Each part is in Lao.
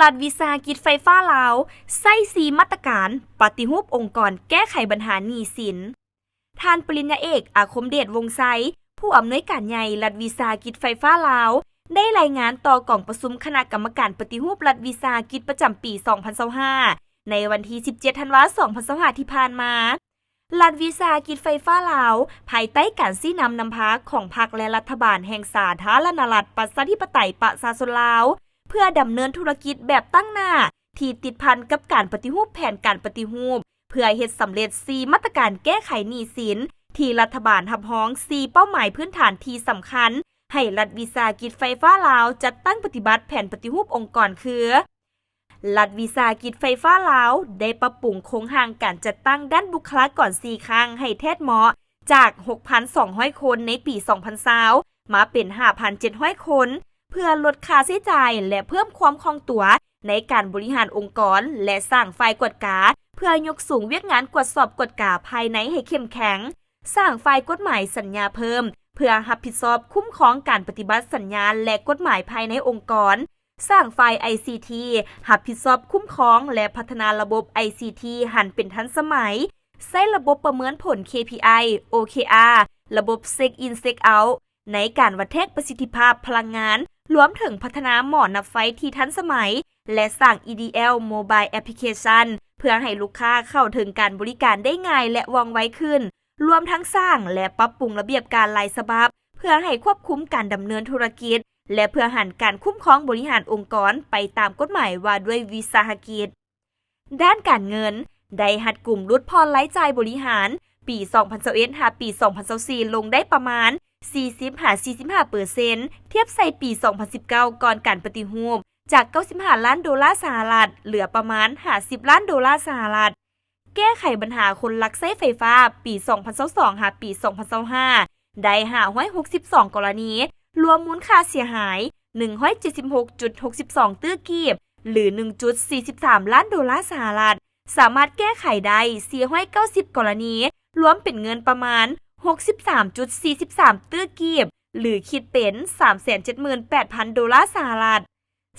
ລັດວິສາຫະກິດໄຟຟ້າລາວ ໃຊ້ສີ່ມາດຕະການປະຕິຮູບອົງກອນແກ້ໄຂບັນຫາໜີ້ສິນ. ທ່ານປະລິນຍາເອກ ອາຄົມເດດ ວົງໄຊ, ຜູ້ອຳນວຍການໃຫຍ່ລັດວິສາຫະກິດໄຟຟ້າລາວ ໄດ້ລາຍງານຕໍ່ກອງປະຊຸມຄະນະກຳມະການປະຕິຮູບລັດວິສາຫະກິດປະຈຳປີສອງພັນຊາວຫ້າ ໃນວັນທີສິບເຈັດ ທັນວາ ສອງພັນຊາວຫ້າ ທີ່ຜ່ານມາ. ລັດວິສາຫະກິດໄຟຟ້າລາວ ພາຍໃຕ້ການຊີ້ນຳນຳພາຂອງພັກ ແລະ ລັດຖະບານແຫ່ງສາທາລະນະລັດ ປະຊາທິປະໄຕ ປະຊາຊົນລາວ ເພື່ອດຳເນີນທຸລະກິດແບບຕັ້ງໜ້າ ທີ່ຕິດພັນກັບການປະຕິຮູບແຜນການປະຕິຮູບ ເພື່ອເຮັດສຳເລັດສີ່ມາດຕະການແກ້ໄຂໜີ້ສິນ ທີ່ລັດຖະບານຮັບຮອງສີ່ເປົ້າໝາຍພື້ນຖານທີ່ສຳຄັນ ໃຫ້ລັດວິສາຫະກິດໄຟຟ້າລາວຈັດຕັ້ງປະຕິບັດແຜນປະຕິຮູບອົງກອນຄື: ລັດວິສາຫະກິດໄຟຟ້າລາວ ໄດ້ປັບປຸງໂຄງຮ່າງການຈັດຕັ້ງດ້ານບຸກຄະລາກອນສີ່ຄັ້ງໃຫ້ແທດເໝາະ ຈາກຫົກພັນສອງຮ້ອຍຄົນໃນປີສອງພັນຊາວ ມາເປັນຫ້າພັນເຈັດຮ້ອຍຄົນ ເພື່ອລົດຄ່າໃຊ້ຈ່າຍ ແລະ ເພີ່ມຄວາມຄ່ອງຕົວໃນການບໍລິຫານອົງກອນ ແລະ ສ້າງຝ່າຍກວດກາ ເພື່ອຍົກສູງວຽກງານກວດສອບກວດກາພາຍໃນໃຫ້ເຂັ້ມແຂງ, ສ້າງຝ່າຍກົດໝາຍສັນຍາເພີ່ມ ເພື່ອຮັບຜິດຊອບຄຸ້ມຄອງການປະຕິບັດສັນຍາ ແລະ ກົດໝາຍພາຍໃນອົງກອນ, ສ້າງຝ່າຍໄອຊີທີ ຮັບຜິດຊອບຄຸ້ມຄອງ ແລະ ພັດທະນາລະບົບໄອຊີທີໃຫ້ເປັນທັນສະໄໝ, ໃຊ້ລະບົບປະເມີນຜົນ ເຄພີໄອ, ໂອເຄອາ, ລະບົບເຊັກອິນເຊັກເອົາ ໃນການວັດແທກປະສິດທິພາບພະລັງງານ, ລວມເຖິງພັດທະນາໝໍ້ນັບໄຟທີ່ທັນສະໄໝ ແລະ ສ້າງ EDL Mobile Application ເພື່ອໃຫ້ລູກຄ້າເຂົ້າເຖິງການບໍລິການໄດ້ງ່າຍ ແລະ ວ່ອງໄວຂຶ້ນ, ລວມທັງສ້າງ ແລະ ປັບປຸງລະບຽບການຫຼາຍສະບັບ ເພື່ອໃຫ້ຄວບຄຸມການດຳເນີນທຸລະກິດ ແລະ ເພື່ອຫັນການຄຸ້ມຄອງບໍລິຫານອົງກອນໄປຕາມກົດໝາຍວ່າດ້ວຍວິສາຫະກິດ. ດ້ານການເງິນ ໄດ້ຮັດກຸມຫຼຸດຜ່ອນລາຍຈ່າຍບໍລິຫານ ປີສອງພັນຊາວເອັດ ຫາ ປີສອງພັນຊາວສີ່ ລົງໄດ້ປະມານ ສີ່ສິບ ຫາ ສີ່ສິບຫ້າເປີເຊັນ ທຽບໃສ່ປີສອງພັນສິບເກົ້າ ກ່ອນການປະຕິຮູບ ຈາກ ເກົ້າສິບຫ້າລ້ານໂດລາສະຫະລັດ ເຫຼືອປະມານ ຫ້າສິບລ້ານໂດລາສະຫະລັດ. ແກ້ໄຂບັນຫາຄົນລັກໃຊ້ໄຟຟ້າ ປີສອງພັນຊາວສອງ ຫາ ປີສອງພັນຊາວຫ້າ ໄດ້ ຫ້າຮ້ອຍຫົກສິບສອງ ກໍລະນີ, ລວມມູນຄ່າເສຍຫາຍ ໜຶ່ງຮ້ອຍເຈັດສິບຫົກຈຸດຫົກສິບສອງຕື້ກີບ ຫຼື ໜຶ່ງຈຸດສີ່ສິບສາມລ້ານໂດລາສະຫະລັດ, ສາມາດແກ້ໄຂໄດ້ ສີ່ຮ້ອຍເກົ້າສິບ ກໍລະນີ, ລວມເປັນເງິນປະມານ ຫົກສິບສາມຈຸດສີ່ສິບສາມຕື້ກີບ ຫຼື ຄິດເປັນ ສາມແສນເຈັດໝື່ນແປດພັນໂດລາສະຫະລັດ.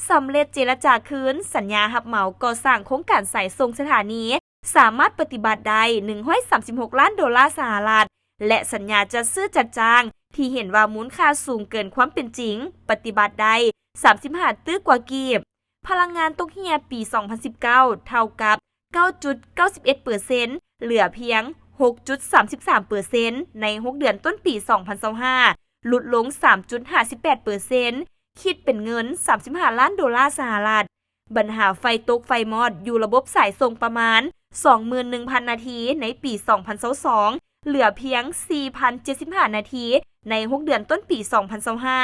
ສຳເລັດເຈລະຈາຄືນສັນຍາຮັບເໝົາກໍ່ສ້າງໂຄງການສາຍສົ່ງສະຖານີ ສາມາດປະຕິບັດໄດ້ ໜຶ່ງຮ້ອຍສາມສິບຫົກລ້ານໂດລາສະຫະລັດ ແລະ ສັນຍາຈັດຊື້ຈັດຈ້າງທີ່ເຫັນວ່າມູນຄ່າສູງເກີນຄວາມເປັນຈິງ ປະຕິບັດໄດ້ ສາມສິບຫ້າຕື້ກວ່າກີບ. ພະລັງງານຕົກເຮ່ຍປີສອງພັນສິບເກົ້າ ເທົ່າກັບ ເກົ້າຈຸດເກົ້າສິບເອັດເປີເຊັນ ເຫຼືອພຽງ ຫົກຈຸດສາມສິບສາມເປີເຊັນ ໃນຫົກເດືອນຕົ້ນປີສອງພັນຊາວຫ້າ ຫຼຸດລົງ ສາມຈຸດຫ້າສິບແປດເປີເຊັນ ຄິດເປັນເງິນ ສາມສິບຫ້າລ້ານໂດລາສະຫະລັດ. ບັນຫາໄຟຕົກໄຟມອດຢູ່ລະບົບສາຍສົ່ງປະມານ ສອງໝື່ນໜຶ່ງພັນນາທີໃນປີສອງພັນຊາວສອງ ເຫຼືອພຽງ ສີ່ພັນເຈັດສິບຫ້ານາທີໃນຫົກເດືອນຕົ້ນປີສອງພັນຊາວຫ້າ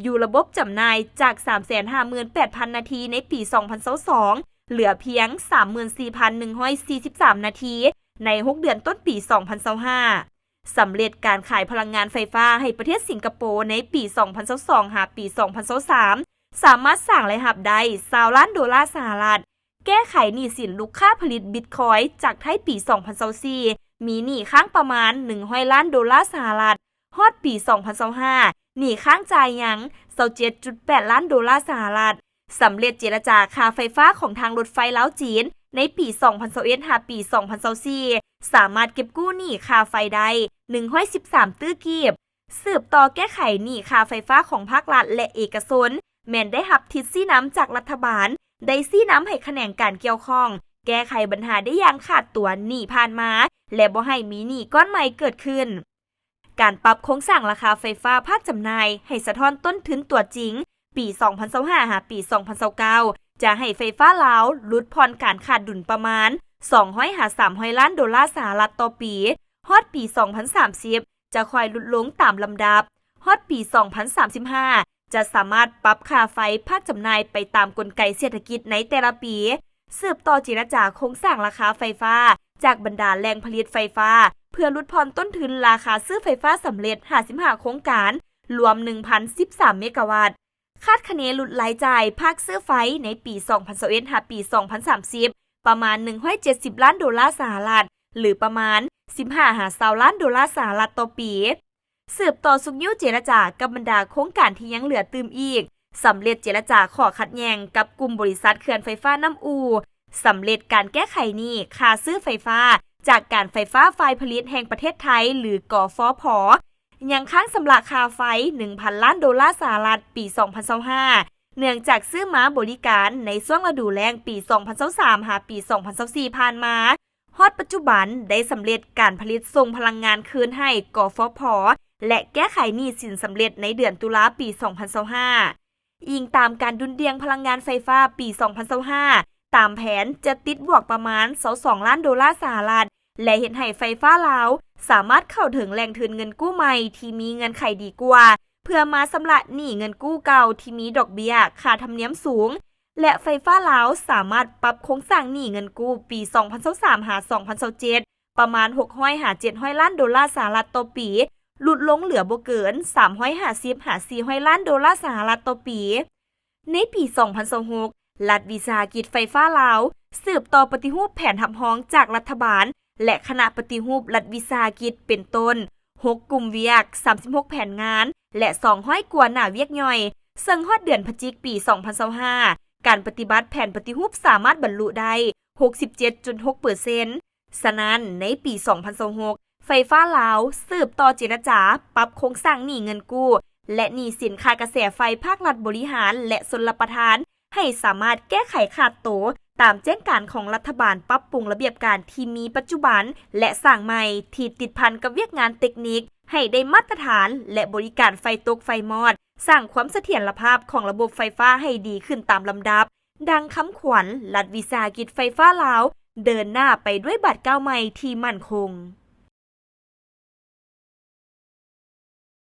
ຢູ່ລະບົບຈຳໜ່າຍຈາກ ສາມແສນຫ້າໝື່ນແປດພັນນາທີໃນປີສອງພັນຊາວສອງ ເຫຼືອພຽງ ສາມໝື່ນສີ່ພັນໜຶ່ງຮ້ອຍສີ່ສິບສາມນາທີໃນຫົກເດືອນຕົ້ນປີສອງພັນຊາວຫ້າ. ສຳເລັດການຂາຍພະລັງງານໄຟຟ້າໃຫ້ປະເທດສິງກະໂປໃນປີສອງພັນຊາວສອງ ຫາ ປີສອງພັນຊາວສາມ ສາມາດສ້າງລາຍຮັບໄດ້ ຊາວລ້ານໂດລາສະຫະລັດ, ແກ້ໄຂໜີ້ສິນລູກຄ້າຜະລິດບິດຄອຍຈາກໄທປີສອງພັນຊາວສີ່ ມີໜີ້ຄ້າງປະມານ ໜຶ່ງຮ້ອຍລ້ານໂດລາສະຫະລັດ, ຮອດປີສອງພັນຊາວຫ້າ ໜີ້ຄ້າງຈ່າຍຍັງ ຊາວເຈັດຈຸດແປດລ້ານໂດລາສະຫະລັດ. ສຳເລັດເຈລະຈາຄ່າໄຟຟ້າຂອງທາງລົດໄຟລາວ-ຈີນ ໃນປີສອງພັນຊາວເອັດ ຫາ ປີສອງພັນຊາວສີ່ ສາມາດເກັບກູ້ໜີ້ຄ່າໄຟໄດ້ ໜຶ່ງຮ້ອຍສິບສາມຕື້ກີບ. ສືບຕໍ່ແກ້ໄຂໜີ້ຄ່າໄຟຟ້າຂອງພາກລັດ ແລະ ເອກະຊົນ ແມ່ນໄດ້ຮັບທິດຊີ້ນຳຈາກລັດຖະບານ, ໄດ້ຊີ້ນຳໃຫ້ຂະແໜງການກ່ຽວຂ້ອງ ແກ້ໄຂບັນຫາໄດ້ຢ່າງຂາດຕົວໜີ້ຜ່ານມາ ແລະ ບໍ່ໃຫ້ມີໜີ້ກ້ອນໃໝ່ເກີດຂຶ້ນ. ການປັບໂຄງສ້າງລາຄາໄຟຟ້າພາກຈຳໜ່າຍໃຫ້ສະທ້ອນຕົ້ນທຶນຕົວຈິງ ປີສອງພັນຊາວຫ້າ ຫາ ປີສອງພັນຊາວເກົ້າ ຈະໃຫ້ໄຟຟ້າລາວຫຼຸດຜ່ອນການຂາດດຸນປະມານ ສອງຮ້ອຍ ຫາ ສາມຮ້ອຍລ້ານໂດລາສະຫະລັດຕໍ່ປີ, ຮອດປີສອງພັນສາມສິບ ຈະຄ່ອຍຫຼຸດລົງຕາມລຳດັບ, ຮອດປີສອງພັນສາມສິບຫ້າ ຈະສາມາດປັບຄ່າໄຟພາກຈຳໜ່າຍໄປຕາມກົນໄກເສດຖະກິດໃນແຕ່ລະປີ. ສືບຕໍ່ເຈລະຈາໂຄງສ້າງລາຄາໄຟຟ້າຈາກບັນດາແຫຼ່ງຜະລິດໄຟຟ້າ ເພື່ອຫຼຸດຜ່ອນຕົ້ນທຶນລາຄາຊື້ໄຟຟ້າສຳເລັດ ຫ້າສິບຫ້າໂຄງການ ລວມ ໜຶ່ງພັນສິບສາມເມກາວັດ. ຄາດຄະເນຫຼຸດລາຍຈ່າຍພາກຊື້ໄຟໃນປີສອງພັນຊາວເອັດ ຫາ ປີສອງພັນສາມສິບ ປະມານ ໜຶ່ງຮ້ອຍເຈັດສິບລ້ານໂດລາສະຫະລັດ ຫຼື ປະມານ ສິບຫ້າ ຫາ ຊາວລ້ານໂດລາສະຫະລັດຕໍ່ປີ. ສືບຕໍ່ຊຸກຍູ້ເຈລະຈາກັບບັນດາໂຄງການທີ່ຍັງເຫຼືອຕື່ມອີກ ສຳເລັດເຈລະຈາຂໍ້ຂັດແຍ່ງກັບກຸ່ມບໍລິສັດເຂື່ອນໄຟຟ້ານ້ຳອູ່, ສຳເລັດການແກ້ໄຂໜີ້ຄ່າຊື້ໄຟຟ້າຈາກການໄຟຟ້າຝ່າຍຜະລິດແຫ່ງປະເທດໄທ ຫຼື ກຟຜ, ຍັງຄ້າງຊຳລະຄ່າໄຟ ໜຶ່ງພັນລ້ານໂດລາສະຫະລັດ ປີສອງພັນຊາວຫ້າ ເນື່ອງຈາກຊື້ມາບໍລິການໃນຊ່ວງລະດູແລ້ງປີສອງພັນຊາວສາມ ຫາປີສອງພັນຊາວສີ່ ຜ່ານມາ. ຮອດປັດຈຸບັນໄດ້ສຳເລັດການຜະລິດສົ່ງພະລັງງານຄືນໃຫ້ ກຟຜ ແລະ ແກ້ໄຂໜີ້ສິນສຳເລັດໃນເດືອນຕຸລາປີສອງພັນຊາວຫ້າ. ອີງຕາມການດຸ່ນດ່ຽງພະລັງງານໄຟຟ້າປີສອງພັນຊາວຫ້າ, ຕາມແຜນຈະຕິດບວກປະມານຊາວສອງລ້ານໂດລາສະຫະລັດ ແລະ ເຮັດໃຫ້ໄຟຟ້າລາວສາມາດເຂົ້າເຖິງແຫຼ່ງທຶນເງິນກູ້ໃໝ່ທີ່ມີເງື່ອນໄຂດີກວ່າ ເພື່ອມາຊຳລະໜີ້ເງິນກູ້ເກົ່າທີ່ມີດອກເບ້ຍ, ຄ່າທຳນຽມສູງ ແລະ ໄຟຟ້າລາວສາມາດປັບໂຄງສ້າງໜີ້ເງິນກູ້ປີສອງພັນຊາວສາມ ຫາ ສອງພັນຊາວເຈັດ ປະມານຫົກຮ້ອຍ ຫາ ເຈັດຮ້ອຍລ້ານໂດລາສະຫະລັດຕໍ່ປີ, ຫຼຸດລົງເຫຼືອບໍ່ເກີນສາມຮ້ອຍຫ້າສິບ ຫາ ສີ່ຮ້ອຍລ້ານໂດລາສະຫະລັດຕໍ່ປີ. ໃນປີສອງພັນຊາວຫົກ ລັດວິສາຫະກິດໄຟຟ້າລາວ ສືບຕໍ່ປະຕິຮູບແຜນຮັບຮອງຈາກລັດຖະບານ ແລະ ຄະນະປະຕິຮູບລັດວິສາຫະກິດ ເປັນຕົ້ນ ຫົກກຸ່ມວຽກ, ສາມສິບຫົກແຜນງານ ແລະ ສອງຮ້ອຍກວ່າໜ້າວຽກຍ່ອຍ, ເຊິ່ງຮອດເດືອນພະຈິກປີສອງພັນຊາວຫ້າ ການປະຕິບັດແຜນປະຕິຮູບສາມາດບັນລຸໄດ້ຫົກສິບເຈັດຈຸດຫົກເປີເຊັນ. ສະນັ້ນ, ໃນປີສອງພັນຊາວຫົກ ໄຟຟ້າລາວສືບຕໍ່ເຈລະຈາປັບໂຄງສ້າງໜີ້ເງິນກູ້ ແລະ ໜີ້ສິນຄ່າກະແສໄຟພາກລັດບໍລິຫານ ແລະ ຊົນລະປະທານ ໃຫ້ສາມາດແກ້ໄຂຂາດໂຕຕາມແຈ້ງການຂອງລັດຖະບານ, ປັບປຸງລະບຽບການທີ່ມີປັດຈຸບັນ ແລະ ສ້າງໃໝ່ທີ່ຕິດພັນກັບວຽກງານເຕັກນິກໃຫ້ໄດ້ມາດຕະຖານ ແລະ ບໍລິການໄຟຕົກໄຟມອດ, ສ້າງຄວາມສະຖຽນລະພາບຂອງລະບົບໄຟຟ້າໃຫ້ດີຂຶ້ນຕາມລຳດັບ. ດັ່ງຄຳຂວັນລັດວິສາຫະກິດໄຟຟ້າລາວ ເດີນໜ້າໄປດ້ວຍບາດກ້າວໃໝ່ທີ່ໝັ້ນຄົງ.